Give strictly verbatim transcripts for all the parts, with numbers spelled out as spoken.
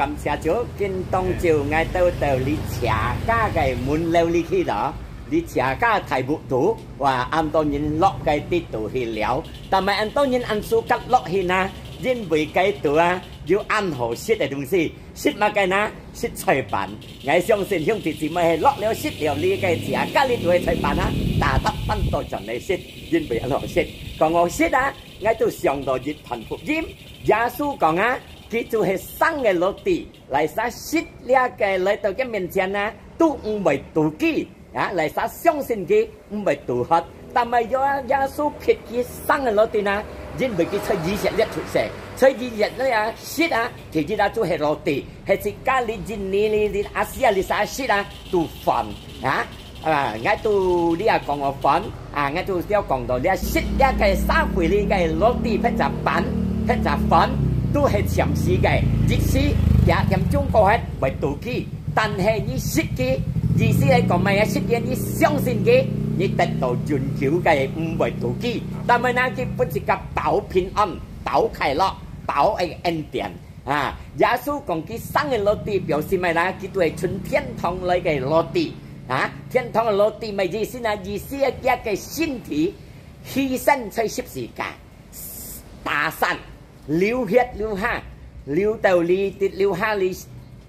感謝主，今當晝𠊎兜到你自家个門樓裡去咯，你自家大屋肚，哇，恁多人落个底肚去了。但係恁多人恁suka落去呢，因為該肚啊，有恁好食个東西。食麼个呢？食菜粄。𠊎相信兄弟姊妹係落了食了你个自家裡肚个菜粄啊，tetap恁多轉來食，因為恁好食。講到食啊，𠊎都想到一段福音。耶穌講啊，佢就係生个roti。 哪儕食這个來到佢面前啊，都毋會肚飢。啊，哪儕相信佢，毋會肚渴。但係耶，耶穌撇佢生个roti呢，因為佢在以色列出世，在以色列啊，食啊，其實啊，就係roti，係自家裡印尼、裡，裡Asia裡儕食啊，都飯啊。 啊，𠊎都這講个飯，啊，𠊎都要講到這食這个社會裡个roti或者粄，或者飯，都係暫時个，一時幾點鐘過後會肚飢。但係你食佢，意思係講麼个？食佢，你相信佢，你得到永久个，毋會肚飢。但係呢，佢分自家飽平安、飽快樂、飽个恩典。 啊，耶穌講佢生个roti表示麼个啦？佢就係從天堂來个roti。啊，天堂个roti麼意思呢？意思係佢个身體犧牲在十字架，打散，流血流下，流到裡，滴流下裡，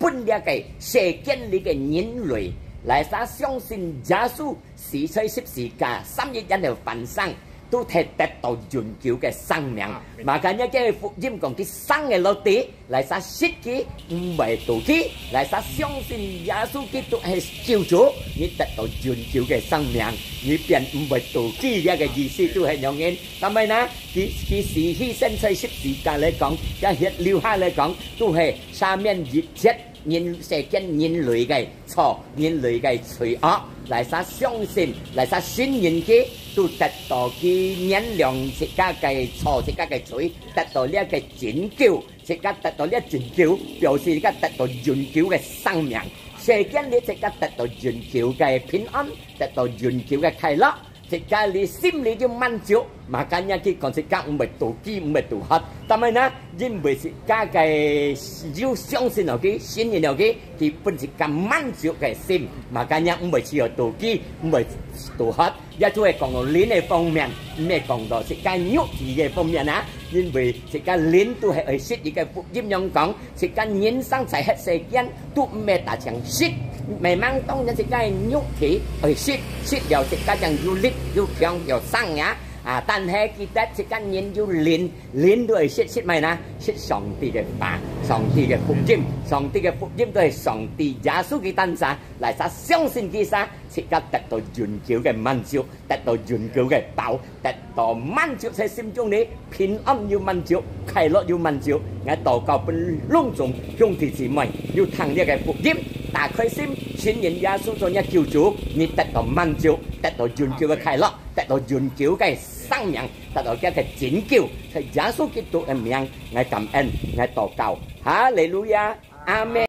分這个世間裡个人類，哪儕相信耶穌 死在十字架，三日然後翻生，都係得到永久个生命。Makanya个福音講，佢生个roti，哪儕食佢，毋會肚飢，哪儕相信耶穌基督係救主，你得到永久个生命，你便毋會肚飢。這个意思都係恁樣。但係呢，佢，佢死犧牲在十字架來講，佢血流下來講，都係赦免一切 人，世間人類个錯，人類个罪惡，哪儕相信，哪儕信任佢，都得到佢原諒自家个錯，自家个罪，得到這个拯救，自家得到這拯救，表示自家得到永久个生命。世間裡自家得到永久个平安，得到永久个快樂。 自家裡心裡有滿足，makanya佢講自家毋會肚飢，毋會肚渴。但係呢，因為自家个有相信落去，信任落去，佢分自家滿足个心，makanya毋會需要肚飢，毋會肚渴。這就係講到靈个方面，毋係講到自家肉體个方面啊。因為自家靈都係愛食，佢个福音樣講， 自家人生在歇世間，都毋係單淨食，memang當然自家个肉體愛食，食了自家正有力、有強、有生呀。啊，但係記得自家人有靈，靈都愛食，食麼个呢？食上帝个話，上帝个福音，上帝个福音都係上帝耶穌佢單儕，哪儕相信佢儕，自家得到永久个滿足，得到永久个飽，得到滿足在心中裡， 平安又滿足，快樂又滿足。𠊎禱告分攏總兄弟姊妹，有聽這个福音，打開心，信任耶穌做若救主，你得到滿足，得到永久个快樂，得到永久个生命，得到佢个拯救。在耶穌基督个名，𠊎感恩，𠊎禱告。哈利路亞，阿們。